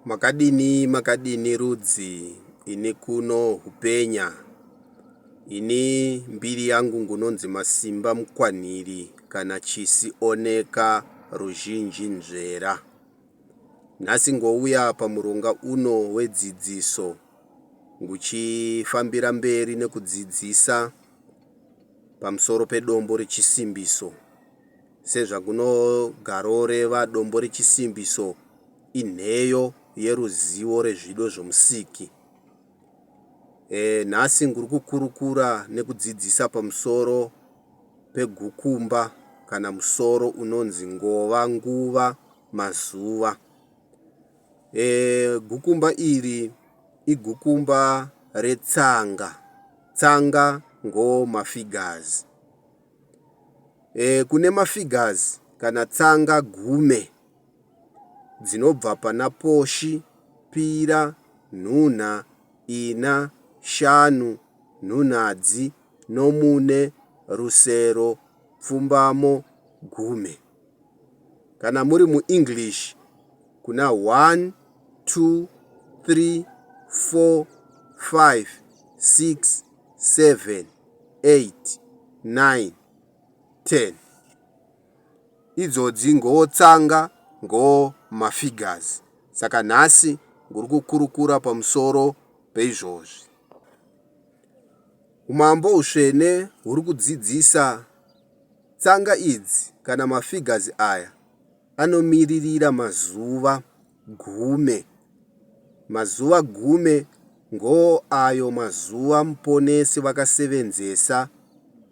Makadini makadini rudzi ini kuno hupenya ini mbiri yangu ngunonzi Masimba Mukwanhiri kana chisi oneka ruzhinji nzvera. Nhasi ngouya pamuronga uno wedzidziso nguchifambira mberi nekudzidzisa pamusoro pedombo rechisimbiso. Sezvakunogaroreva dombo rechisimbiso inheyo yeruzivo rezvido zvomusiki. E, nhasi nguri kukurukura nekudzidzisa pamusoro pegukumba kana musoro unonzi ngova nguva mazuva. E, gukumba iri igukumba retsanga. Tsanga ngo mafigures. E, kune mafigures kana tsanga gume dzinobva pana poshi, pira, nhunha, ina, shanu, nhunhadzi, nomune, rusero, pfumbamo, gume. Kana muri muEnglish kuna 1, 2, 3, 4, 5, 6, 7, 8, 9, 10. Idzodzi ngoo tsanga ngoo mafigures. Saka nhasi nguri kukurukura pamusoro peizvozvi. Umambo husvene huri kudzidzisa tsanga idzi kana mafigures aya anomiririra mazuva gume. Mazuva gume ngoo ayo mazuva Muponesi vakasevenzesa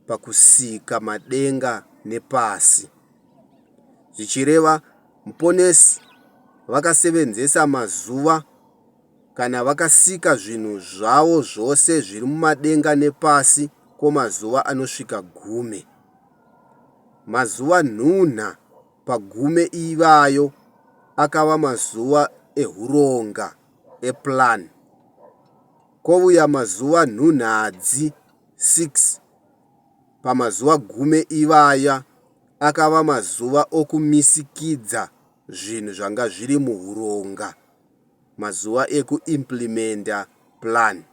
pakusika madenga nepasi. Zvichireva Muponesi vakasevenzesa mazuva kana vakasika zvinhu zvavo zvose zviri mumadenga nepasi kwomazuva anosvika gume. Mazuva nhunha pagume ivayo akava mazuva ehuronga, eplan. Kouya mazuva nhunhadzi 6 pamazuva gume ivaya akava mazuva okumisikidza zvinhu zvanga zviri muhuronga, mazuva ekuimplimenta plan.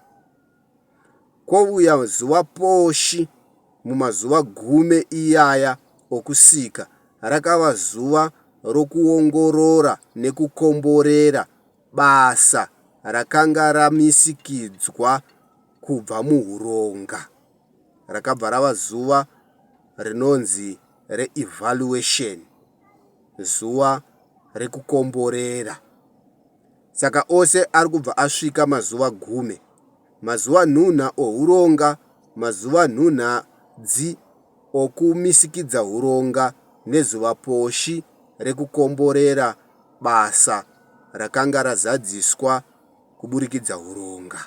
Kouya zuva poshi mumazuva gume iyaya okusika rakava zuva rokuongorora nekukomborera basa rakanga ramisikidzwa kubva muhuronga. Rakabva rava zuva rinonzi reevaluation, zuva rekukomborera. Saka ose ari kubva asvika mazuva gume. Mazuva nhunha ohuronga, mazuva nhunha dzi okumisikidza huronga nezuva poshi rekukomborera basa rakanga razadziswa kuburikidza huronga.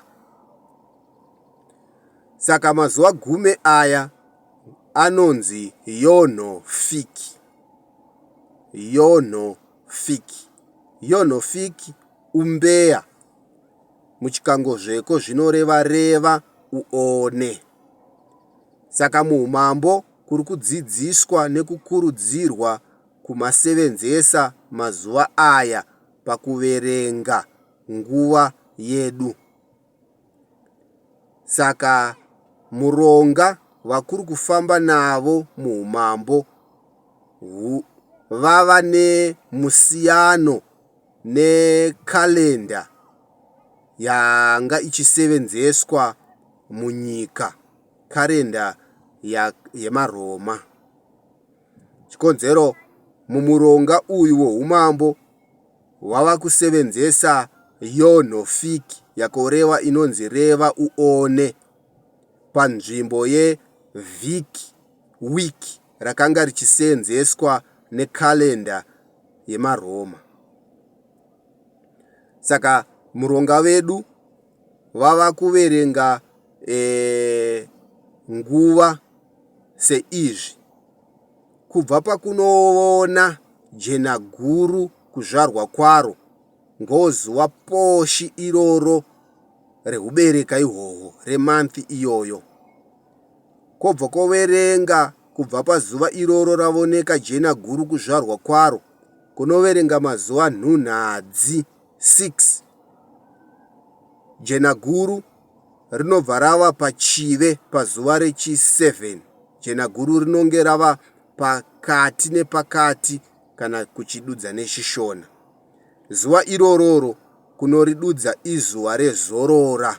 Saka mazuva gume aya anonzi yonho fiki. Yonho fiki. Yonho fiki umbeya muChikangozveko zvinoreva reva uone. Saka muUmambo kuri kudzidziswa nekukurudzirwa kumasevenzesa mazuva aya pakuverenga nguva yedu. Saka muronga vakuri kufamba navo muUmambo vava nemusiyano nekalenda yanga ichisevenzeswa munyika, karenda yemaRoma. Chikonzero mumuronga uyu woUmambo wava kusevenzesa yonhofiki yakorewa inonzi reva uone panzvimbo yevhiki, week, rakanga richiseenzeswa nekalenda yemaRoma. Saka muronga vedu vava kuverenga e, nguva seizvi kubva pakunoona jena guru kuzvarwa kwaro ngozuva poshi iroro rehubereka ihwohwo remonth iyoyo Kobva koverenga kubva pazuva iroro ravoneka jena guru kuzvarwa kwaro, kunoverenga mazuva nhunhadzi. 6 Jenaguru rinobva rava pachive pazuva rechi7. Jenaguru rinonge rava pakati nepakati kana kuchidudza neChiShona. Zuva irororo kunoridudza izuva rezorora.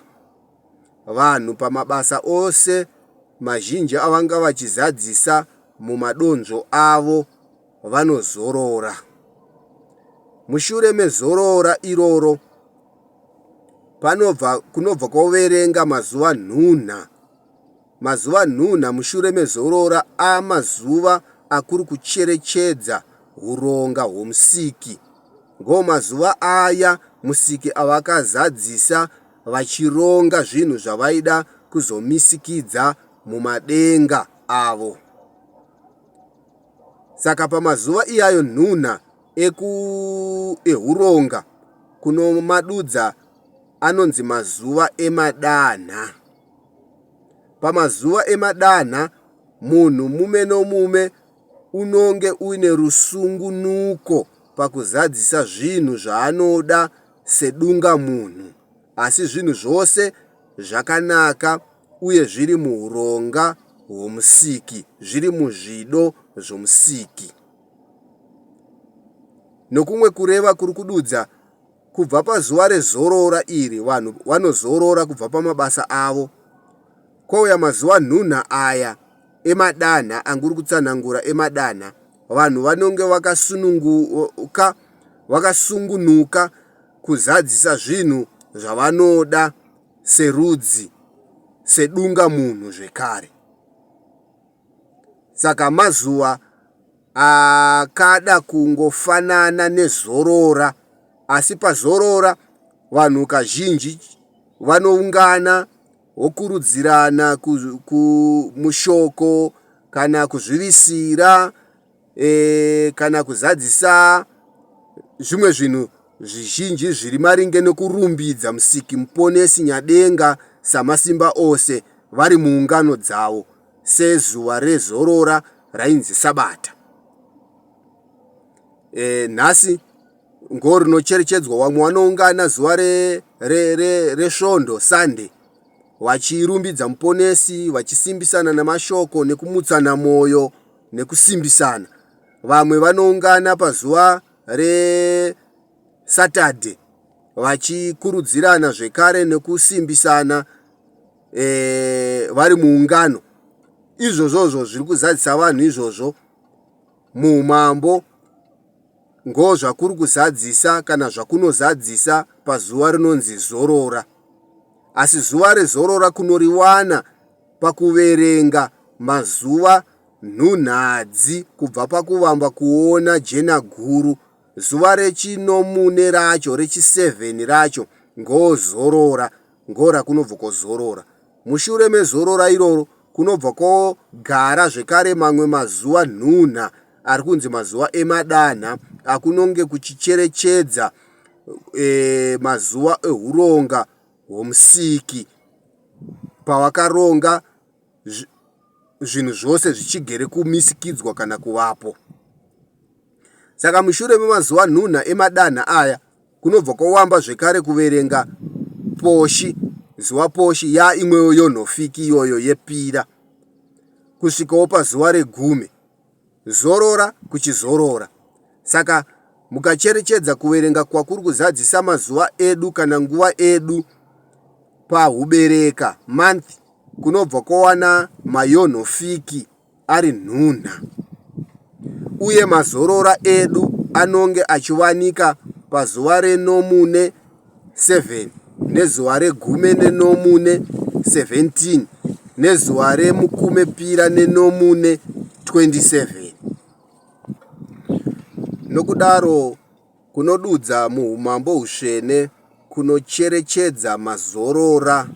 Vanhu pamabasa ose mazhinji avanga vachizadzisa mumadonzvo avo vanozorora. Mushure mezorora iroro panobva kunobva kwoverenga mazuva nhunha. Mazuva nhunha mushure mezorora amazuva akuri kucherechedza huronga hwoMusiki. Ngomazuva aya Musiki avakazadzisa vachironga zvinhu zvavaida kuzomisikidza mumadenga avo. Saka pamazuva iyayo nhunha eku ehuronga kunomadudza anonzi mazuva emadanha. Pamazuva emadanha munhu mume nomume unonge uine rusungunuko pakuzadzisa zvinhu zvaanoda sedungamunhu asi zvinhu zvose zvakanaka uye zviri muhuronga hwoMusiki, zviri muzvido zvoMusiki. Nokumwe kureva kuri kududza kubva pazuva rezorora iri vanhu vanozorora kubva pamabasa avo. Kwouya mazuva nhunha aya emadanha anguri kutsanangura emadanha vanhu vanonge vakasununguka vakasungunuka kuzadzisa zvinhu zvavanoda serudzi sedungamunhu zvekare. Saka mazuva akada kungofanana nezorora asi pazorora vanhu kazhinji vanoungana vokurudzirana mushoko kana kuzvivisira e, kana kuzadzisa zvimwe zvinhu zvizhinji zviri maringe nekurumbidza Musiki Muponesi Nyadenga Samasimba Ose vari muungano dzavo sezuva rezorora rainzi Sabata. E, nhasi ngo rinocherechedzwa vamwe vanoungana zuva resvondo re, re, Sunday vachirumbidza Muponesi vachisimbisana namashoko nekumutsana mwoyo nekusimbisana. Vamwe vanoungana pazuva reSaturday vachikurudzirana zvekare nekusimbisana e, vari muungano. Izvozvozvo zviri kuzadzisa vanhu izvozvo muumambo ngozvakuri kuzadzisa kana zvakunozadzisa pazuva rinonzi zorora. Asi zuva rezorora kunoriwana pakuverenga mazuva nhunhadzi kubva pakuvamba kuona jenaguru, zuva rechinomune racho, rechi7 racho ngozorora, ngorakunobva kozorora. Mushure mezorora iroro kunobva kogara zvekare mamwe mazuva nhunha ari kunzi mazuva emadanha akunonge kuchicherechedza e, mazuva ehuronga hwoMusiki pawakaronga zvinhu zvose zvichigere kumisikidzwa kana kuvapo. Saka mushure memazuva nhunha emadanha aya kunobva kwawamba zvekare kuverenga poshi zuva poshi ya imwewo yonhofiki iyoyo yepira kusvikawo pazuva regume Zorora kuchizorora. Saka mukacherechedza kuverenga kwakuri kuzadzisa mazuva edu kana nguva edu pahubereka month kunobva kwawana mayonhofiki ari nhunha uye mazorora edu anonge achiwanika pazuva renomune 7 nezuva regume nenomune 17 nezuva remukumepira nenomune 27. Nokudaro kunodudza muumambo husvene kunocherechedza mazorora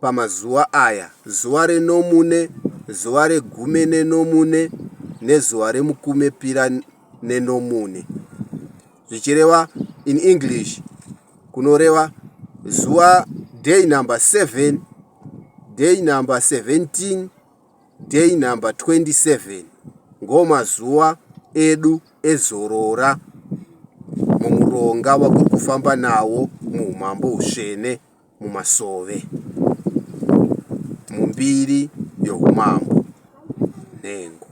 pamazuva aya, zuva renomune, zuva regume nenomune nezuva remukumepira nenomune. Zvichireva in English kunoreva zuva day number 7, day number 17, day number 27 ngomazuva edu ezorora mumuro. kuronga vakuri kufamba nawo muhumambo husvene mumasove mumbiri youmambo nhengo.